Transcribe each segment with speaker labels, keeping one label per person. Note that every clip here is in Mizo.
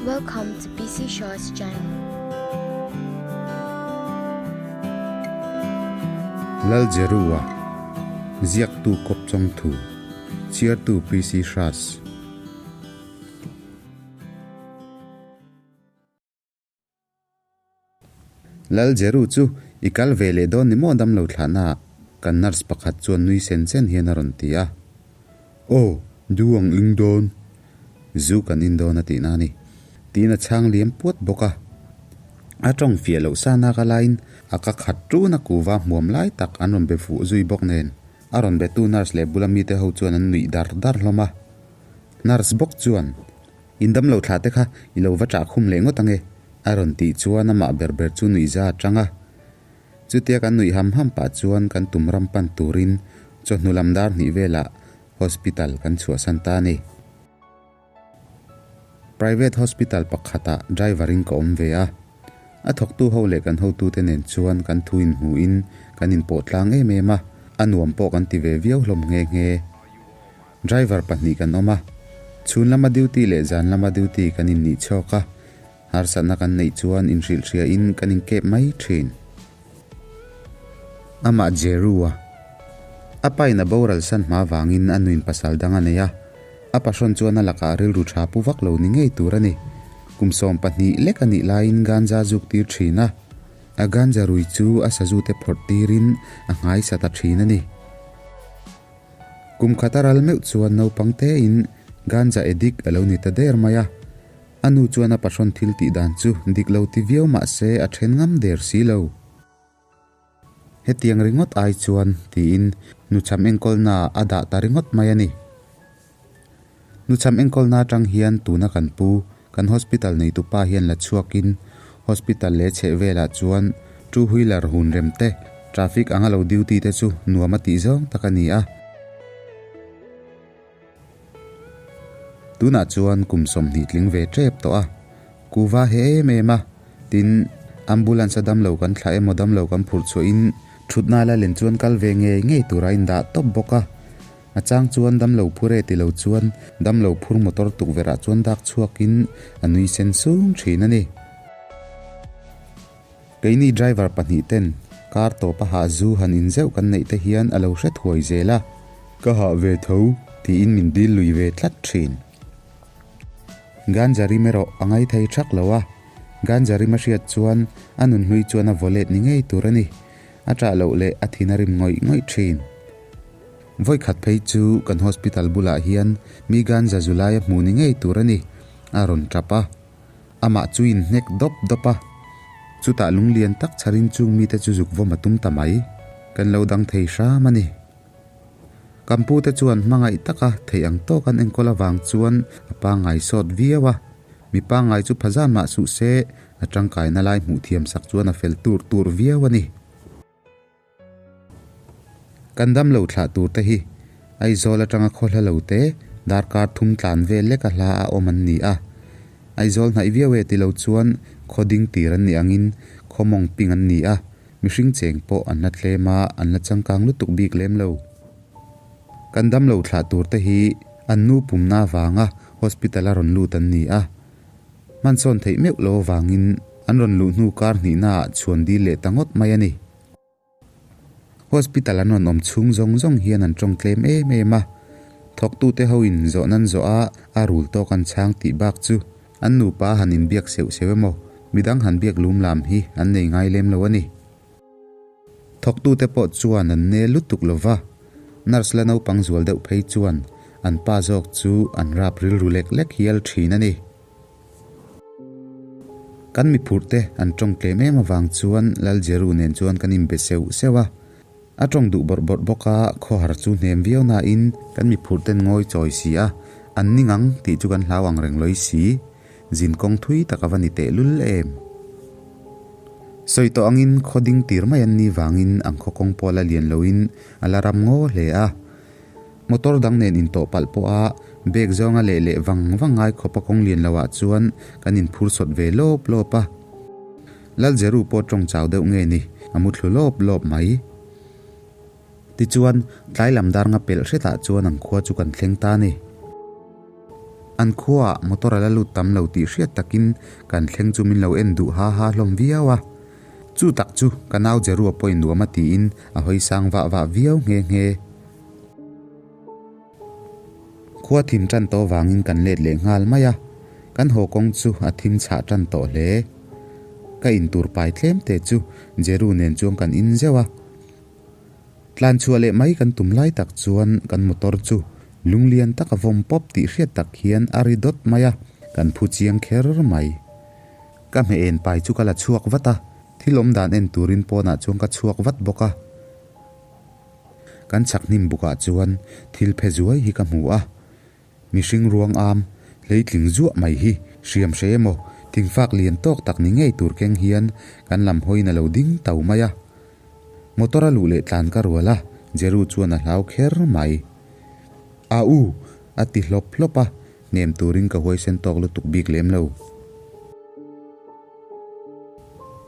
Speaker 1: Welcome to PC Shaw's channel.
Speaker 2: Lal Jerua, Ziaktu Kawp Chawngthu, Chhiartu PC Hras. Lal Jeru chu i kal ve leh dawn ni maw damlo thlahna ah? Kan nurse pakhat chuan nui sen sen hian a rawn ti a. Aw, du ang ing dawn. Zu kan in dawn a tihna a ni. Tiin a chhang liam puat bawk a. A tawng fiah loh sa nak a laiin a ka khat tun a kuva hmuam lai tak an rawn be fuh zui bawk nen a rawn betu nurse leh bula mite ho chuan an nuih dar dar hlawm a. Nurse bawk chuan. In damlo thlah te kha i lo va ṭah khum leh ngawt ange, a rawn tih chuan amah ber ber chu nuihza a ṭang a. Chutia kan nuih ham ham pah chuan kan tum ram pan turin chawhnu lam dar hnih velah hospital kan chhuahsan ta a ni. Private hospital pakhatah driver in ka awm ve a. A thawktu ho leh kan hotute nen chuan kan thu inhmuhin kan inpawh tlang em em a, a nuam pawh kan ti ve viau hlawm nghe nghe. Driver pahnih kan awm a, chhun lama duty leh zan lama duty kan innih chhawk a, harsatna kan neih chuan inhrilhhriain kan inkep mai thin. Amah Jeru-a a pain a boral san hma vangin a nuin pasal dang a nei a, a pahrawn chuan a lakah rilru tha pu vak lo ni ngei tur a ni. Kum 12 lek a nih laiin ganja zuk tir thin a, a ganja rui chu a sazute phawrh tirin a nghaisa ta thin a ni. Kum khat a ral meuh chuan naupang tein ganja addict a lo ni ta der mai a. A nu chuan a pahrawn thil tih dan chu dik lo ti viau mah se a then ngam der si lo. Hetiang ringawt ai chuan tiin nuchham enkawlna a dah ta ringawt mai a ni. Nuchham enkawlna atang hian tuna kan pu, kan hospital neitupa hian la chhuakin hospital leh chheh velah chuan two wheeler hun rem te, traffic anga lo duty te chu nuam a tih zawng tak a ni a. Tunah chuan kum 20 tling ve tep tawh a, kuva he em em a, tin ambulance a damlo kan thlah emaw damlo kan phurh chhuahin thutna la len chuan kal ve ngei ngei tura indah tawp bawk a. A chang chuan damlo phur e ti lo chuan damlo phur motor tukverh ah chuan dak chhuakin a nui sen sung thin a ni. Keini driver pahnih ten car tawp a hah zu han in zeuh kan neih te hian a lo hre thuai zel a, ka hah ve tho tiin min dil lui ve tlat thin. Ganja rim erawh a ngai thei thak lo a, ganja rim a hriat chuan a nun hlui chuan a vaw let ni ngei tur a ni. A ṭah loh leh a thin a rim ngawih ngawih thin. Vawikhat phei chu kan hospital bulah hian mi ganja zu lai a hmu ni ngei tur a ni, a rawn tap a. Amah chu in hnek dawp dawp a. Chutah lunglian tak chharin chung mite chu zuk vawm a tum ta mai. Kan lo dang thei hram a ni. Kan pute chuan hmangaih taka theih ang tawk an enkawl avang chuan a pangngai sawt viau a. Mi pangngai chu phazan mah suh se, a tangkaina lai hmuh thiam sak chuan a fel tur tur viau a ni. Kan damlo thlah tur te hi Aizawl atanga khaw hla lo te darkar thum tlan vel lek a hla a awm an ni a. Aizawl hnaih viau e ti lo chuan khaw ding tir an nih angin khaw mawng ping an ni a, mihring cheng pawh an la tlem a, an la changkang lutuk bik lem lo. Kan damlo thlah tur te hi an nu pumna avanga hospital a rawn lut an ni a. Hmansawn theih meuh lo avangin an rawn luh hnu kar hnihnaah chhuan dil leh ta ngawt mai a ni. Hospital an rawn awm chhung zawng zawng hian an tawng tlem em em a, thawktute hoin zawh nan zawh a a rul tawk an chhang tih bak chu an nupa han inbiak seuh seuh emaw midang han biak lum lam hi an nei ngai lem lo a ni. Thawktute pawh chuan an nel lutuk lo va, nurse la naupang zual deuh phei chuan an pa zawk chu an rap rilru lek lek hial thin a ni. Kan miphurhte an tawng tlem em avang chuan Lal Jeru nen chuan kan inbe seuh seuh a. A tawng duh bawrh bawrh bawk a, khawhar chu hnem viau nain kan miphurhten ngawi chawi si a, an ning ang tih chu kan hlau ang reng lawi si. Zin kawng thui tak a va ni teh lul em? Sawi tawh angin khaw ding tir mai an ni vangin ang khaw kawng pawh la lian loin a la ram ngaw hle a. Motor dang nen intawh palh pawha bag zawnga leh leh vang vang ngai khawpa kawng lian loah chuan kan inphur sawt ve lawp lawp a. Lal Jeru pawh tawng chau deuh nge ni, a mu thlu lawp lawp mai. Tichuan, tlai lam dar nga pelh hretah chuan ang khua chu kan thleng ta ni. An khuaah motor a la lut tam lo tih hriat takin kan thleng chu min lo en duh ha ha hlawm viau a. Chu tak chu ka nau Jerua pawhin nuam a tiin a hawi sang vah vah viau nghe nghe. Khua thim tan tawh vangin kan let leh nghal mai a, kan haw kawng chu a thim chhah tan tawh hle. Ka intur pai tlem te chu Jeru nen chuan kan in zeuh a. Tlan chhuah leh mai kan tum lai tak chuan kan motor chu lunglian taka vawm pawp tih hriat tak hian a ri dawt mai a, kan phu chiang kher mai. Ka hmeh en pai chu ka la chhuak vat a, thil awm dan en turin pawnah chuan ka chhuak vat bawk a. Kan chhak hnim bukah chuan thil phe zuai hi ka hmu a, mihring ruang am hleitling zuah mai hi hriam hre emaw thingfak lian tawk tak ni ngei tur keng hian kan lam hawiin a lo ding tau mai a. Motor a luh leh tlan ka rual a, Jeru chuan a hlau kher mai. A u! a ti hlawp hlawp a, hnem turin ka huaisen tawk lutuk bik lem lo.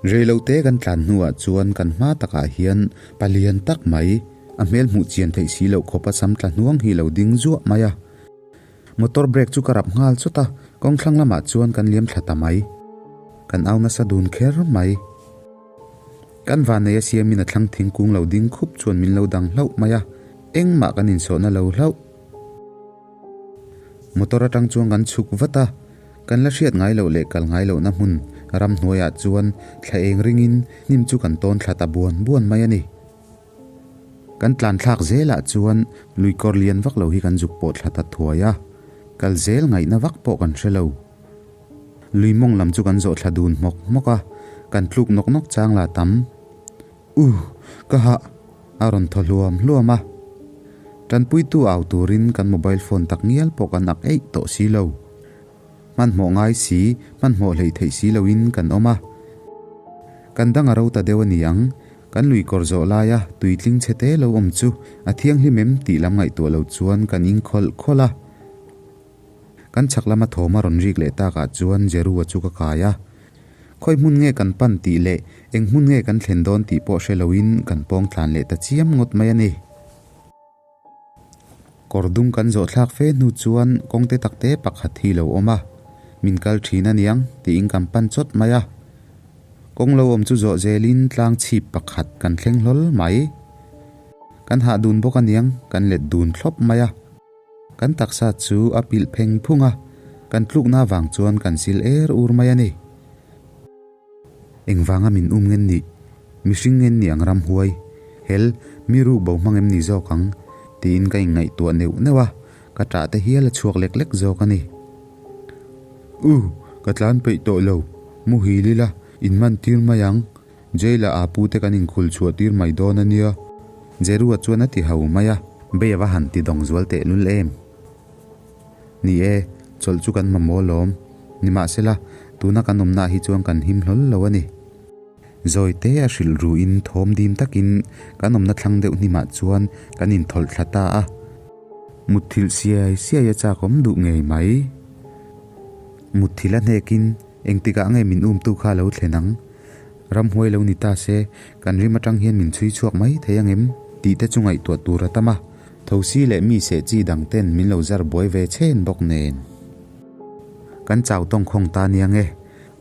Speaker 2: Reilote kan tlan hnuah chuan kan hma takah hian palian tak mai, a hmel hmuh chian theih si loh khawpa sam tla hnuang hi lo ding zuah mai a. Motor brake chu ka rap nghal chawt a, kawng thlang lamah chuan kan liam thla ta mai. Kan au nasa dun kher mai. Kan vannei a siamin a thlang thingkung lo ding khup chuan min lo dang hlauh mai a, engmah kan insawhna lo hlauh. Motor atang chuan kan chhuk vat a, kan la hriat ngai loh leh kal ngai lohna hmun ramhnuaiah chuan thla eng ringin hnim chu kan tawn thla ta buan buan mai a ni. Kan tlan thlak zelah chuan lui kawr lian vak lo hi kan zuk pawh thla ta thuai a, kal zel ngaihna vak pawh kan hre lo. Lui mawng lam chu kan zawh thla dun hmawk hmawk a, kan tluk nawk nawk chang la tam. U, ka hah! A rawn thaw hluam hluam a. Tanpuitu au turin kan mobile phone tak ngial pawh kan ak eih tawh si lo. Hmanhmawh ngai si, hmanhmawh hleih theih si loin kan awm a. Kan dang a ro ta deuh a ni ang, kan lui kawr zawh laia tuitling chhe te lo awm chu a thianghlim em tih lam ngaihtuah lo chuan kan inkhawlh khawlh a. Kan chhak lama thawm a rawn rik leh takah chuan Jerua chu ka kai a. Khawi hmun nge kan pan tih leh eng hmun nge kan thlen dawn tih pawh hre loin kan pawng tlan leh ta chiam ngawt mai a ni. Kawr dum kan zawh thlak fe hnu chuan kawng te tak te pakhat hi lo awm a, min kal thin a niang tiin kan pan chawt mai a. Kawng lo awm chu zawh zelin tlang chhip pakhat kan thleng hlawl mai. Kan hah dun bawk a niang kan let dun thlawp mai a. Kan taksa chu a pilh pheng phung a, kan tlukna avang chuan kan sil er ur mai a ni. Engvanga min um ngen nih? Mihring ngen nih ang ramhuai? Hel, mi ruk bo hmang em ni zawk ang? tiin ka inngaihtuah neuh neuh a, ka ṭah te hial a chhuak lek lek zawk a ni. U, ka tlan peih tawh lo, muhil ila, inman tir mai ang. Jail-ah aa pute kan inkhul chhuah tir mai dawn a nia. Jerua chuan a ti hau mai a. Bei a va han ti dawng zual teh lul em? Ni e, chawlh chu kan mamawh alawm. Nimahsela, tuna kan awmnaah hi chuan kan him hlawl lo a ni. Zawi te a hrilh ruin thawm dim takin kan awmna thlang deuh hnimah chuan kan inthawlh thla ta a. Mutthilh siai siai a chak awm duh ngei mai. Mutthilh a hnekin Engtikah nge min umtu kha lo thlen ang? Ramhuai lo ni ta se, kan rim atang hian min chhui chhuak mai thei ang em? Tih te chu ngaihtuah tur a tam a, thosi leh mi seh chi dang ten min lo zar buai ve chhen bawk nen. Kan chau tawng khawng ta nia nge,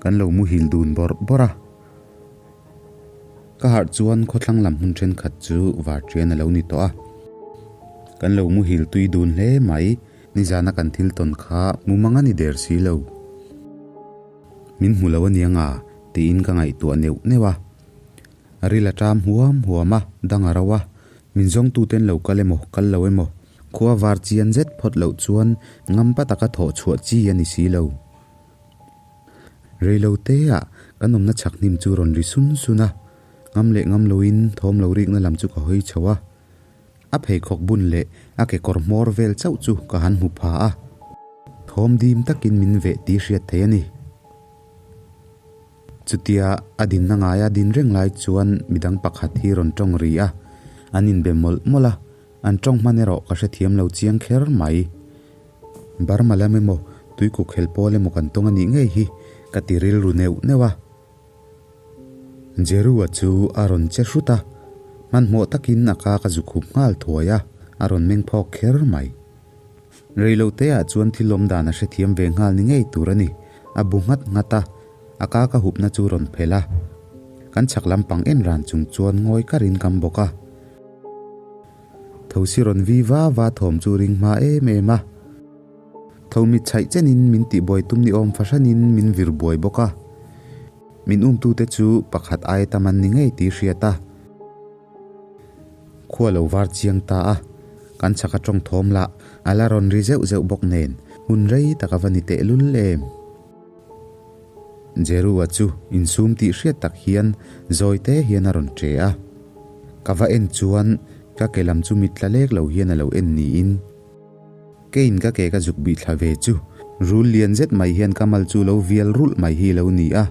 Speaker 2: kan lo muhil dun bawrh bawrh a. Ka harh chuan khawthlang lam hmun thenkhat chu varṭian a lo ni tawh a. Kan lo muhil tui dun hle mai. Nizana kan thil tawn kha mumang a ni der si lo. Min hmu lo aniang a, tiin ka ngaihtuah neuh neuh a. A ril a ṭam huam huam a, dang a ro a. Min zawngtuten lo kal emaw, kal lo emaw, khua var chian zet phawt loh chuan ngampa taka thawh chhuah chi a ni si lo. Reiloteah kan awmna chhak hnim chu rawn ri sun sun a, ngam leh ngam loin thawm lo rikna lam chu ka hawi chho a. A pheikhawk bun leh a kekawr hmawr vel chauh chu ka han hmu pha a, thawm dim takin min veh tih hriat thei a ni. Chutia a dinna ngaia din reng lai chuan midang pakhat hi rawn tawng ri a, an inbe mawlh mawlh a, an tawng hman erawh ka hrethiam lo chiang kher mai. Burma lam emaw, tuikuk hel pawl emaw kan tawng a nih ngei hi ka ti rilru neuh neuh a. Jerua chu a rawn che hrut a, hmanhmawh takin a ka ka zu khup nghal thuai a, a rawn meng phawk kher mai. Reiloteah chuan thil awm dan a hrethiam ve nghal ni ngei tur a ni. A bu nghat nghat a, a ka ka hupna chu rawn phelh a. Kan chhak lampang en ran chung chuan ngawi karin kam bawk a. Thosi rawn vi va va thawm chu ring hma em em a. Tho mit chhaih chenin min tihbuai tum ni awm fahranin min vir buai bawk a. Min umtute chu pakhat aia tam an ni ngei tih hriat a. Khua lo var chiang ta a, kan chhak a tawng thawm lah a la rawn ri zeuh zeuh bawk nen hun rei tak a va ni teh lul em. Jerua chu insum tih hriat tak hian zawi te hian a rawn che a, ka va en chuan ka ke lam chu mit tla lek lo hian a lo en niin. Keiin ka ke ka zuk bih thla ve chu rul lian zet mai hian ka mal chu lo vial rulh mai hi lo ni a.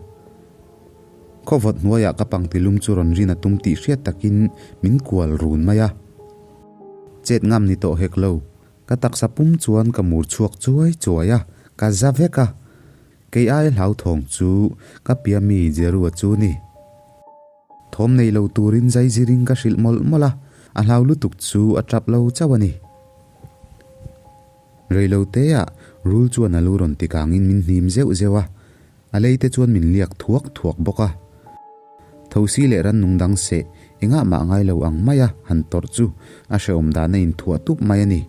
Speaker 2: Khawvawt hnuaiah ka pangtilum chu rawn rin a tum tih hriat takin min kual run mai a. Chet ngam ni tawh hek lo, ka taksa pum chuan ka mur chhuak chuai chuai a, ka za vek a. Kei aia hlauthawng chu ka pia mi Jerua chu ni. Thawm nei lo turin zai ziring ka hrilh mawlh mawlh a, a hlau lutuk chu a tap lo chauh a ni. Reiloteah rul chuan a lu rawn tikangin min hnim zeuh zeuh a. A lei te chuan min liak thuak thuak bawk a. Thosi leh rannung dang seh engah mah ngai lo ang maia han tawrh chu a hrehawm dan a inthuah tup mai a ni.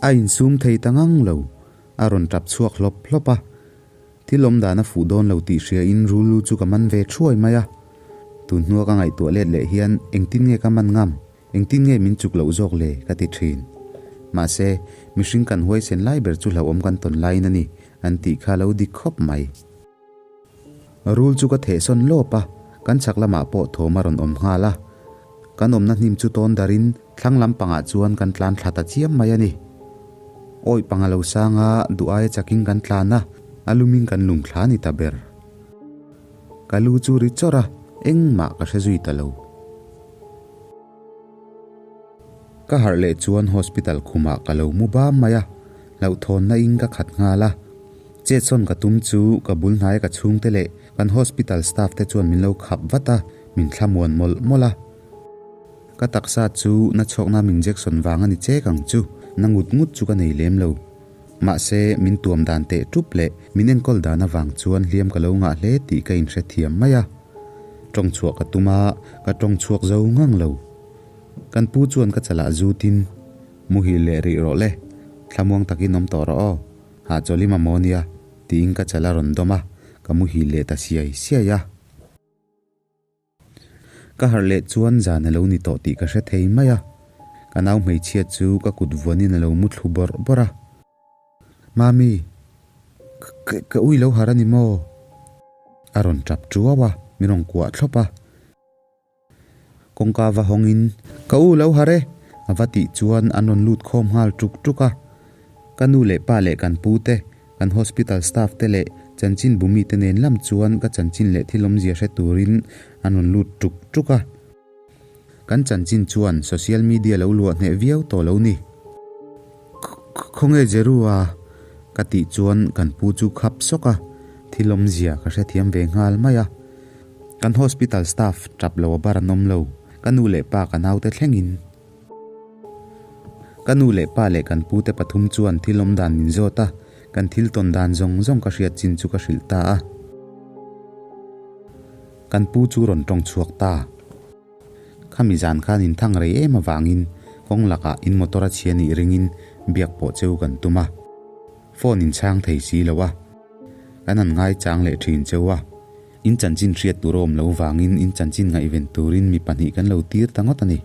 Speaker 2: A insum thei ta ngang lo, a rawn tap chhuak hlawp hlawp a. Thil awm dan a fuh dawn lo tih hria in rulu chu ka man ve thuai mai a. Tun hnua ka ngaihtuah let leh hian engtin nge ka man ngam? Engtin nge min chuk loh zawk le? ka ti thin. Mahse, mihring kan huaisen lai ber chu hlauhawm kan tawn laiin a ni, an tih kha lo dik khawp mai. Rul chu ka thehsawn lawp a, kan chhak lamah pawh thawm a rawn awm nghal a. Kan awmna hnim chu tawn darin thlang lampangah chuan kan tlan thla ta chiam mai a ni. Awi panga lo sanga duh aia chakin kan tlan a, a lumin kan lum thla ni ta ber. Ka lu chu ri chawrh a, engmah ka hre zui ta lo. Ka harh leh chuan hospital khumah ka lo mu bam mai a, hlauhthawnna in ka khat nghal a. Chetsawn ka tum chu ka bul hnaia ka chhungte leh kan hospital staff te chuan min lo khap vat a, min thlamuan mawlh mawlh a. Ka taksa chu na chhawkna min injection vang a ni chek ang chu, na ngut ngut chu ka nei lem lo. Mahse, min tuam dan teh tup leh min enkawl dan avang chuan hliam ka lo ngah hle tih ka inhrethiam mai a. Tawng chhuah ka tum a, ka tawng chhuak zo ngang lo. Kan pu chuan ka chalah zutin, Muhil leh rih rawh le, thlamuang takin awm tawh rawh aw, hahchawlh i mamawh nia, tiin ka chal a rawn dawm a, ka muhil leh ta siai siai a. Ka harh leh chuan zan a lo ni tawh tih ka hre thei mai a, ka nau hmeichhia chu ka kut vuanin a lo mu thlu bawrh bawrh a. Mami, ka ui lo harh a ni maw? A rawn tap tuau a, min rawn kuah thlawp a. Kawngka va hawngin, Ka u lo harh e! A va tih chuan an rawn lut khawm nghal tuk tuk a. Ka nu leh pa leh kan pu te, kan hospital staff te leh chanchin bumi te nen lam chuan ka chanchin leh thil awmzia hre turin an rawn lut tuk tuk a. Kan chanchin chuan social media lo luah hneh viau tawh lo ni. Khawnge Jeru a? Ka tih chuan kan pu chu khap sawk a, thil awmzia ka hrethiam ve nghal mai a. Kan hospital staff tap lo a bar an awm lo, ka nu leh pa ka naute thlengin. Ka nu leh pa leh kan pute pathum chuan thil awm dan min zawt a, kan thil tawn dan zawng zawng ka hriat chin chu ka hrilh ta a. Kan pu chu rawn tawng chhuak ta. Khami zan khan in thang rei em avangin kawng lakah in motor a chhia nih ringin biak pawh cheu kan tum a. Phone in chhang thei si lo a. Kan han ngaichang leh thin cheu a. In chanchin hriat tur a awm lo vangin in chanchin ngaihven turin mi pahnih kan lo tir ta ngawt a ni.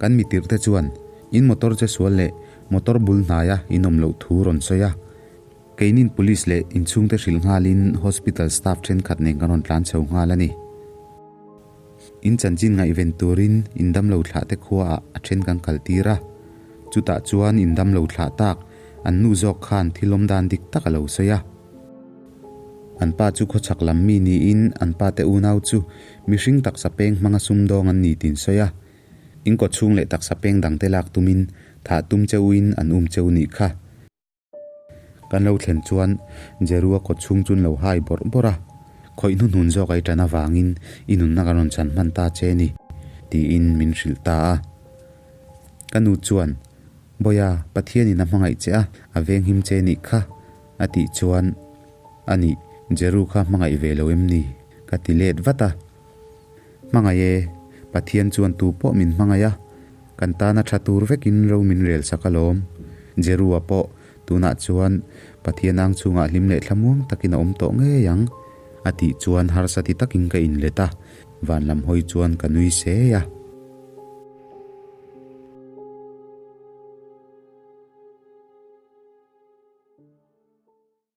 Speaker 2: Kan mi tirhte chuan in motor che sual leh motor bul hnaia in awm loh thu rawn sawi a. Keinin police leh inchhungte hrilh nghalin hospital staff thenkhat nen kan rawn tlan chho nghal a ni. In chanchin ngaihven turin in damlo thlah te khuaah a then kan kal tir a. Chutah chuan in damlo thlah tak an nu zawk khan thil awm dan dik tak a lo sawi a. An pa chu khawchhak lam mi niin an pa te unau chu mihring taksa peng hmanga sumdawng an ni tiin sawi a. In kawchhung leh taksa peng dangte lak tumin thah tum cheuin an um cheu nih kha. Kan lo thlen chuan Jerua kawt chhung chu an lo hai bawrh bawrh a, khawih hnuhnun zawk a i tan avangin i nunna kan rawn chhan hman ta che ni, tiin min hrilh ta a. Ka nu chuan, Bawiha, Pathianin a hmangaih che a, a venghim che nih kha, a tih chuan, A nih, Jeru kha hmangaih ve lo em ni? ka ti let vat a. Hmangaih e, Pathian chuan tu pawh min hmangaih a, kan tana tha tur vekin ro min rel sak alawm. Jeru-a pawh tunah chuan Pathian ang chhungah hlim leh thlamuang takin a awm tawh ngei ang, a tih chuan harsa ti takin ka inlet a, van lam hawi chuan ka nui se a.